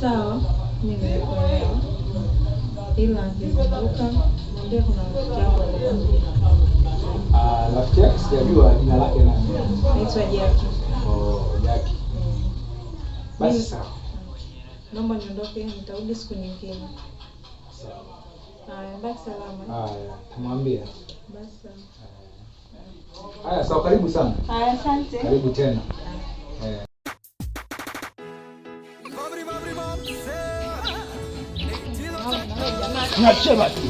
Sawa, mimi nimekuelewa. Ila akizinduka mwambie kuna rafiki yako alikuja. Ah, rafiki yake sijajua jina lake nani. Naitwa Jackie. Oh, Jackie. Basi sawa. Naomba niondoke, nitarudi siku nyingine. Sawa. Haya, baki salama. Haya, tamwambia. Basi sawa. Haya, sawa, karibu sana. Haya, asante. Karibu tena. Niachie basi.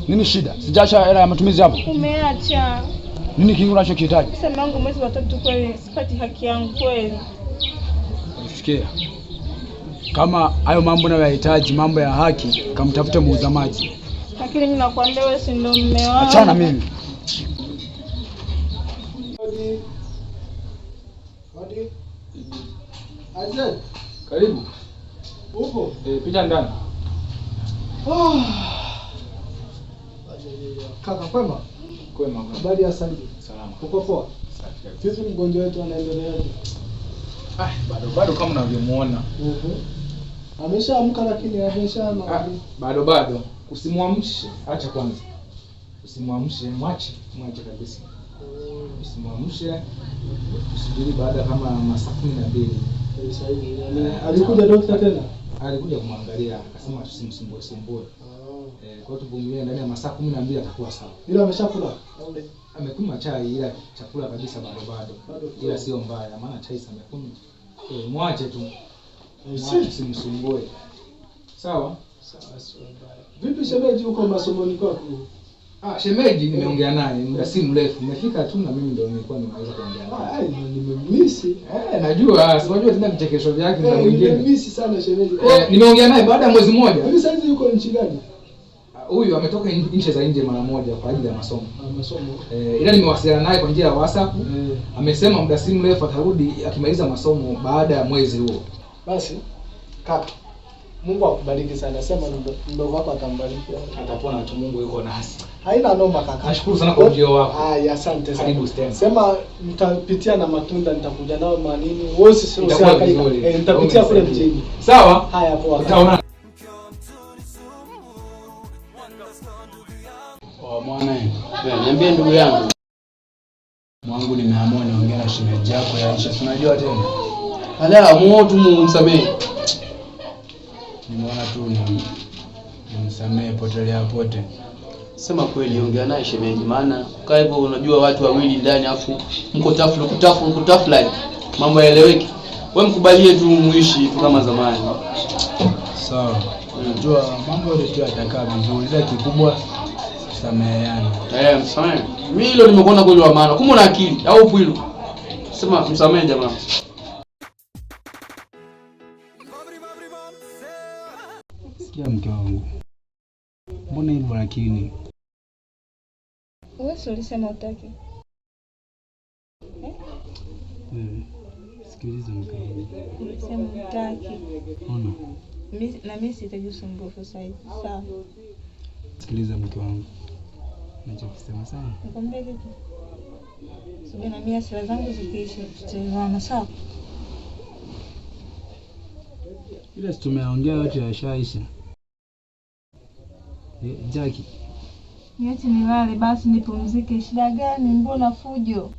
Nini shida? Sijaacha hela ya matumizi hapo. Umeacha. Nini kingi unachokihitaji? Sasa wangu mwezi wa tatu kweli sipati haki yangu kweli. Sikia. Kama hayo mambo unayoyahitaji, mambo ya haki, kamtafute muuza maji. Lakini mimi nakwambia wewe si ndio mume wangu. Achana mimi. Hodi. Hodi. Azed, Karibu. upo? Pita ndani. Kaka kwema? Kwema kwema. Habari ya saizi? Salama. Uko poa? Safi kabisa. Vipi mgonjwa wetu anaendeleaje? Ah, bado bado kama unavyomuona. Mhm. Ameshaamka lakini amesha Ah, bado bado. Usimwamshe, acha kwanza. Usimwamshe, mwache, mwache kabisa. Usimwamshe. Usubiri baada kama masaa 12. Alikuja dokta tena? Alikuja kumwangalia, akasema tusimsumbue sumbue. Kwa hiyo tuvumilie ndani ya masaa 12 atakuwa sawa. Ila ameshakula? Amekunywa chai ila chakula kabisa bado bado. Ila sio mbaya maana chai si amekunywa. Mwache tu. Mwache usimsumbue. Sawa? Sawa, sio mbaya. Vipi shemeji huko masomoni kwako? Ah, shemeji nimeongea naye muda si mrefu. Nimefika tu na mimi ndio nilikuwa nimeweza kuongea naye. Ah, nimemisi. Najua, si unajua tena vichekesho vyake na mwingine. Nimemisi sana shemeji. Nimeongea naye baada ya mwezi mmoja. Hivi sasa yuko nchi gani? Huyu ametoka nchi za nje mara moja kwa ajili ya masomo. Masomo. Ila nimewasiliana naye kwa njia ya WhatsApp. Amesema muda si mrefu atarudi akimaliza masomo baada ya mwezi huo. Basi kaka, Mungu akubariki sana. Sema mdogo wako atambariki. Atapona tu, Mungu yuko nasi. Haina noma kaka. Nashukuru sana kwa ujio wako. Haya, asante sana. Karibu tena. Sema nitapitia na matunda nitakuja nao manini. Wewe Itakuwa usihangaike. vizuri. Nitapitia kule mjini. Sawa? Haya poa. Utaona. Oh, mwana. Niambie ndugu yangu. Mwangu nimeamua niongee na shemeji yako ya Aisha. Unajua tena. Ala, muo tu msamehe. Nimeona tu nimsamehe potelea pote. Sema kweli, ongea naye shemeji, maana kukaa hivyo unajua watu wawili ndani afu mko tafu like mambo yaeleweki. Wewe mkubalie tu muishi tu kama zamani. Sawa. Unajua mambo yote tu yatakaa vizuri, ila kikubwa kusameheana. Msamehe. Mimi hilo nimekuona kweli wa maana. Kumbe una akili au upo hilo? Sema msamehe jamaa. Sikia mke wangu. Mbona hivyo lakini? Wewe si ulisema hutaki? Sikiliza mke wangu. Ulisema hutaki. Ona. Na mimi sihitaji usumbufu sasa hivi. Sawa. Sikiliza mke wangu. Nachokisema sawa? Nikwambie kitu. Subiri na mimi hasira zangu zikiisha tutaelewana, sawa? Ila si tumeongea yote yashaisha. Jackie. Niache nilale basi nipumzike. Shida gani? Mbona fujo?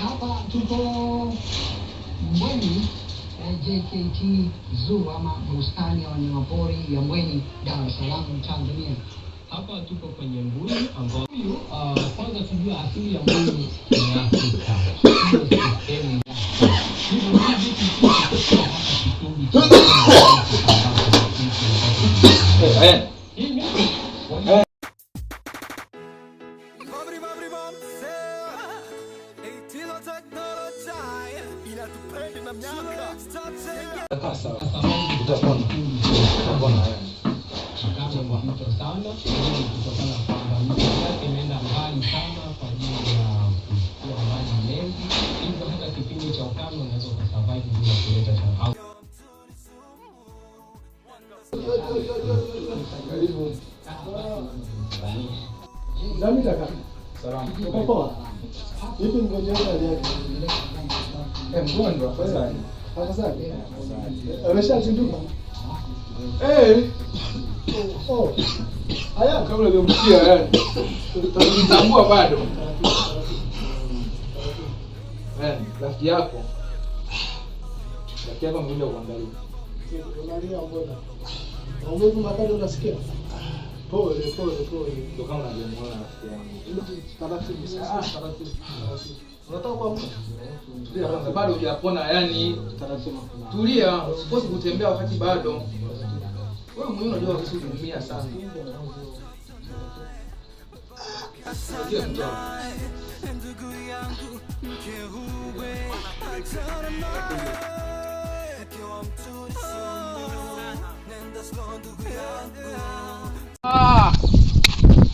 Hapa tupo Mbweni, JKT Zoo ama bustani ya wanyamapori ya Mbweni, Dar es Salaam, Tanzania. Hapa tupo kwenye mbuni ambao huyu kwanza tujue asili ya mbuni ni Afrika. Hiyo sehemu yake. Hivyo hivi kitu hata kipindi cha Utapona. Utapona. Changamoto sana kutokana kwamba miti yake imeenda mbali sana kwa ajili ya kuchukua maji mengi, hivyo hata kipindi cha ukame unaweza ukasurvive bila kuleta changamoto. Karibu. Zamida kaka. Salama. Uko poa? Vipi mgonjwa wako hali yake? Mgonjwa afadhali. Afadhali. Ameshazinduka? Eh, Oh. Haya, kabla hujamsikia yani. Tambua bado. Rafiki yako. Rafiki yako amekuja kuangalia. Unalia mbona? Maumivu makali unasikia? Pole pole pole. Ndio kama unavyomuona rafiki yangu. Taratibu sasa, taratibu. Unataka kuamka? Tulia kwanza, bado hujapona yani. Taratibu. Tulia, usipose kutembea wakati bado. Wewe mwenyewe unajua kabisa unaumia sana. Kile mtu.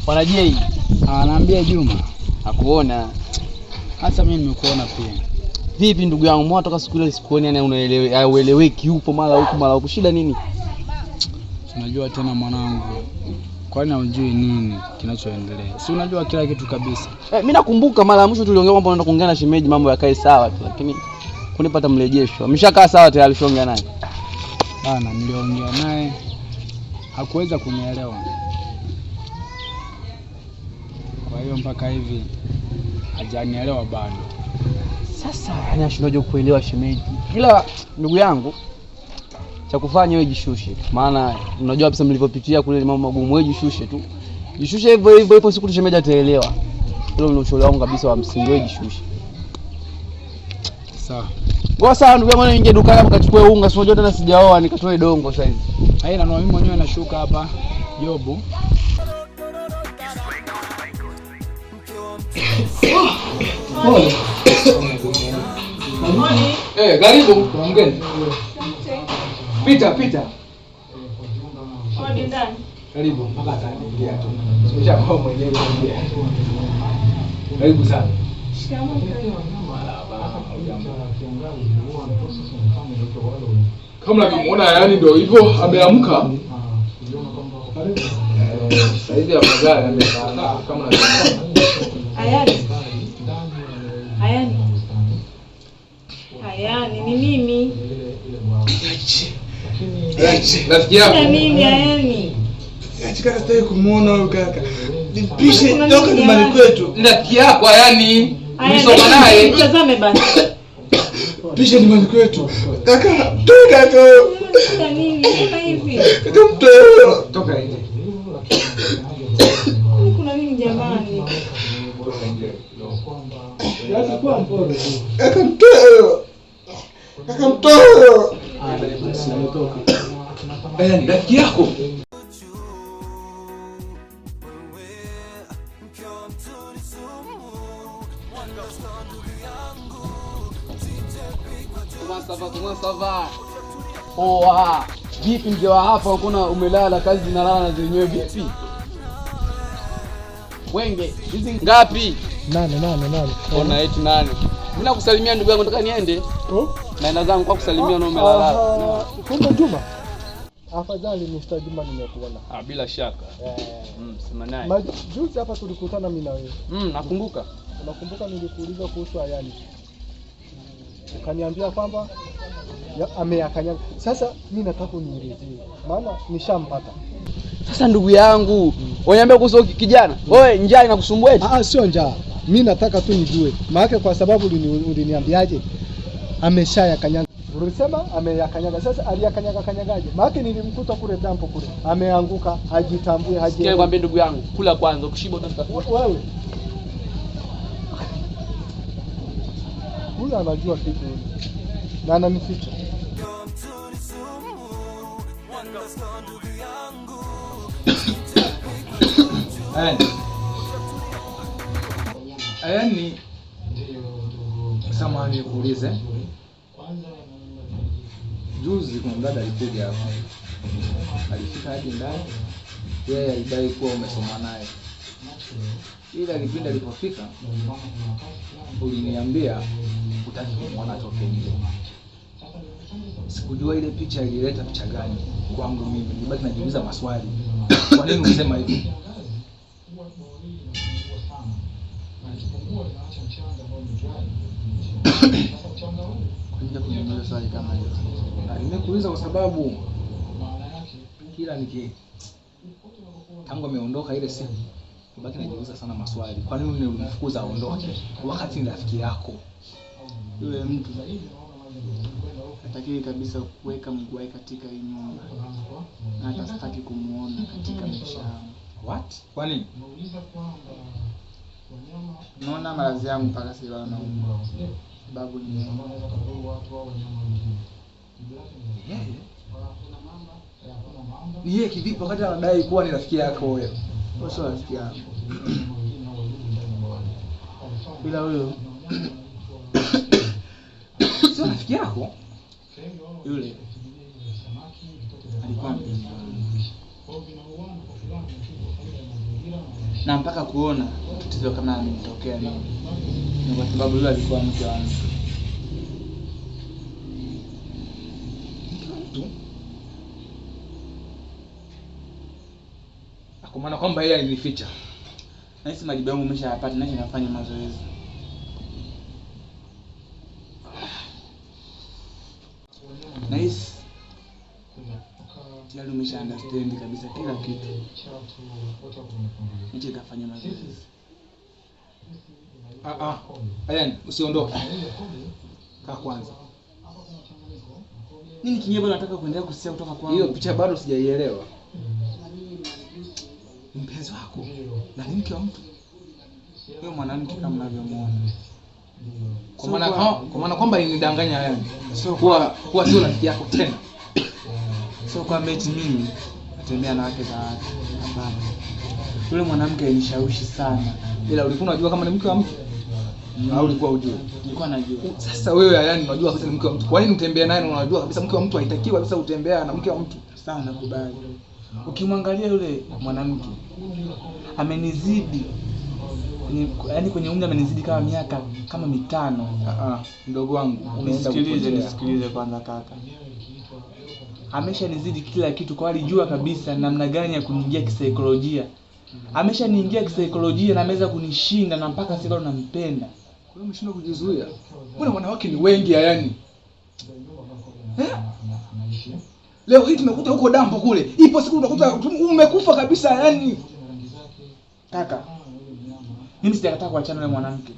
Bwana Jay, Anaambia Juma, nakuona. hata mimi nimekuona pia. Vipi ndugu yangu, mbona toka siku ile sikuoni, yani haueleweki, upo mara huku mara huku, shida nini? Unajua tena mwanangu, kwani haujui nini kinachoendelea? Si unajua kila kitu kabisa. Mimi nakumbuka mara ya mwisho tuliongea kwamba unaenda kuongea na shemeji mambo yakae sawa tu, lakini kunipata mrejesho. Ameshakaa sawa tayari, ushaongea naye? Bana, niliongea naye hakuweza kunielewa. Kwa hiyo mpaka hivi hajanielewa bado. Sasa yani ashindwaje kuelewa shemeji? Ila ndugu yangu, cha kufanya wewe jishushe, maana unajua kabisa mlivyopitia kule ni mambo magumu. Wewe jishushe tu, jishushe hivyo hivyo, ipo siku shemeji ataelewa. Hilo ni ushauri wangu kabisa wa msingi, wewe jishushe. Sawa. Ngoja sawa ndugu yangu, niingie dukani hapo kachukue unga, si unajua tena sijaoa, nikatoe dongo sasa hivi. Haina noma, mimi mwenyewe nashuka hapa Jobu. Pole. Karibu, kuna mgeni. Pita pita. Hodi ndani. Karibu mpaka ataingia tu. Simeshakuwa mwenyewe kuingia. Karibu sana. Shikamoo. Kama unamuona yani ndio hivyo ameamka. Sasa hivi afadhali amekaa kama unavyomuona. Ayani. Ayani. Ayani ni mimi. Rafiki yako. Kuna nini Ayani? Kaka, sitaki kumuona huyu kaka. Nipishe toka nyumbani kwetu. Rafiki yako Ayani. Msoma naye. Mtazame basi. Pishe nyumbani kwetu. Kaka, toka kaka. Kuna nini? Kuna hivi. Kaka, mtoe. Toka nje. Kuna nini jamani? Toka nje. Yaani kuwa mpole tu. Kaka, mtoe. Kaka, mtoe. Basi ametoka. Ayani, rafiki yako. Comment ça va? Poa. Vipi mzee wa hapa uko umelala kazi zinalala na zenyewe vipi? Wenge, hizi ngapi? 8. Ona yetu 8. Mimi nakusalimia ndugu yangu, nataka niende. Naenda zangu kwa kusalimia na umelala. Kumbe Juma. Afadhali Mr. Juma nimekuona. Bila shaka. Sema naye. Majuzi hapa tulikutana mimi na wewe. Nakumbuka. Unakumbuka nilikuuliza kuhusu Ayani. Ukaniambia kwamba ameyakanyaga. Sasa mimi nataka unielezee, maana nishampata. Sasa ndugu yangu, unaniambia kuhusu kijana? Wewe njaa inakusumbua eti? Sio njaa. Mimi nataka tu nijue. Maana kwa sababu uliniambiaje? Ameshayakanyaga. Ulisema ameyakanyaga. Sasa aliyakanyaga kanyagaje? Maana nilimkuta kule dampo kule. Ameanguka, hajitambui, haji. Sikia nikwambie ndugu yangu, kula kwanza, ukishiba utatafuta. Wewe. Huyu anajua kitu na ananificha. Ayani, samahani nikuulize. Juzi kuna mdada alikuja hapa. Alifika hadi ndani. Yeye alidai kuwa umesoma naye. Ila kipindi alipofika uliniambia hutaki kumuona atoke nje. Sikujua ile picha ilileta picha gani kwangu mimi. Nilibaki najiuliza maswali. Kwa nini unasema hivyo? Kuniuliza swali kama hilo? Nimekuuliza kwa sababu kila niki tangu ameondoka ile siku nibaki najiuliza sana maswali. Kwa nini ulimfukuza aondoke wakati ni rafiki yako? Yule mtu hatakiwi kabisa kuweka mguu wake katika hii nyumba, na hata sitaki kumuona katika maisha yangu. What? Kwa nini? Naona maradhi yangu mpaka sasa bado naumwa, sababu ni yeye. Ni yeye kivipi wakati anadai kuwa ni rafiki yako wewe? Sio rafiki yangu. Bila huyo sio rafiki yako? Yule alikuwa mpenzi wangu, na mpaka kuona tatizo kama amenitokea mimi ni kwa sababu yule alikuwa mke wangu. Mke wa mtu? Kwa maana kwamba yeye alinificha. Nahisi majibu yangu umeshayapata, na nafanya mazoezi. Nahisi tayari umesha understand kabisa kila kitu. Niche kafanya mazoezi. Ayan, usiondoke. Kaa kwanza. Nini kingine bado nataka kuendelea kusikia kutoka kwangu? Hiyo picha bado sijaielewa. Mpenzi wako na ni mke wa mtu. Huyo mwanamke kama mnavyomuona. Kwa maana kwamba alinidanganya yani. Sio kuwa sio rafiki yako tena. Sio kwamba eti mimi natembea na wake za watu. Hapana. Yule mwanamke alinishawishi sana. Ila ulikuwa unajua kama ni mke wa mtu? Au ulikuwa hujui? Nilikuwa najua. Sasa wewe yani unajua kabisa ni mke wa mtu. Kwa nini utembee naye na unajua kabisa mke wa mtu haitakiwi kabisa utembea na mke wa mtu? Sawa, nakubali. Ukimwangalia yule mwanamke amenizidi yaani kwenye umri amenizidi kama miaka kama 5. Mdogo wangu, nisikilize kwanza kaka. Ameshanizidi kila kitu, kwa alijua kabisa namna gani ya kuniingia kisaikolojia. Ameshaniingia kisaikolojia na ameweza kunishinda na mpaka sasa bado nampenda. Kwa hiyo umeshindwa kujizuia. Mbona wanawake ni wengi yani? Leo hii tumekuta huko dampo kule. Ipo siku utakuta umekufa kabisa yani. Kaka, mimi sijakataa kuachana na mwanamke.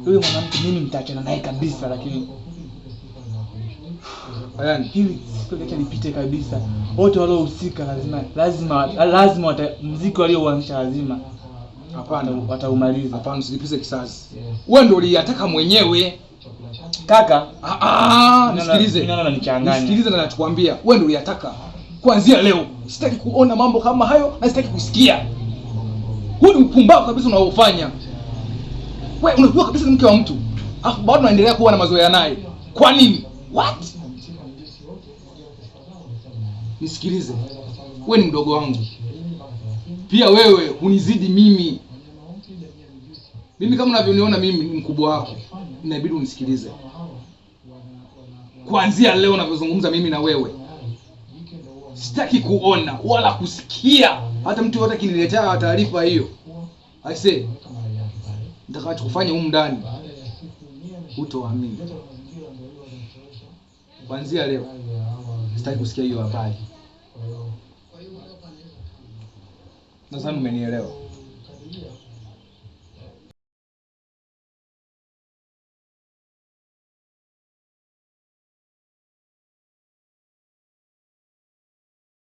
Yule mwanamke mimi nitaachana naye kabisa, lakini yani hili siku acha lipite kabisa. Wote waliohusika lazima mziki waliouanzisha lazima hapana wataumaliza. Hapana, usilipize kisasi. Wewe ndio uliyataka mwenyewe. Kaka, nisikilize. Mimi naona unanichanganya. Nisikilize na nachokuambia. Wewe ndio uliyataka. Kuanzia leo sitaki kuona mambo kama hayo na sitaki kusikia. Huu ni upumbavu kabisa unaofanya. Wewe unajua kabisa ni mke wa mtu. Alafu bado unaendelea kuwa na mazoea naye. Kwa nini? What? Nisikilize. Wewe ni mdogo wangu. Pia wewe hunizidi mimi. Mimi kama unavyoniona mimi ni mkubwa wako. Inabidi unisikilize. Kuanzia leo ninavyozungumza mimi na wewe, sitaki kuona wala kusikia hata mtu yote akiniletea taarifa hiyo. I say nitakachokufanya humu ndani hutoamini. Kuanzia leo sitaki kusikia hiyo habari. Nadhani umenielewa.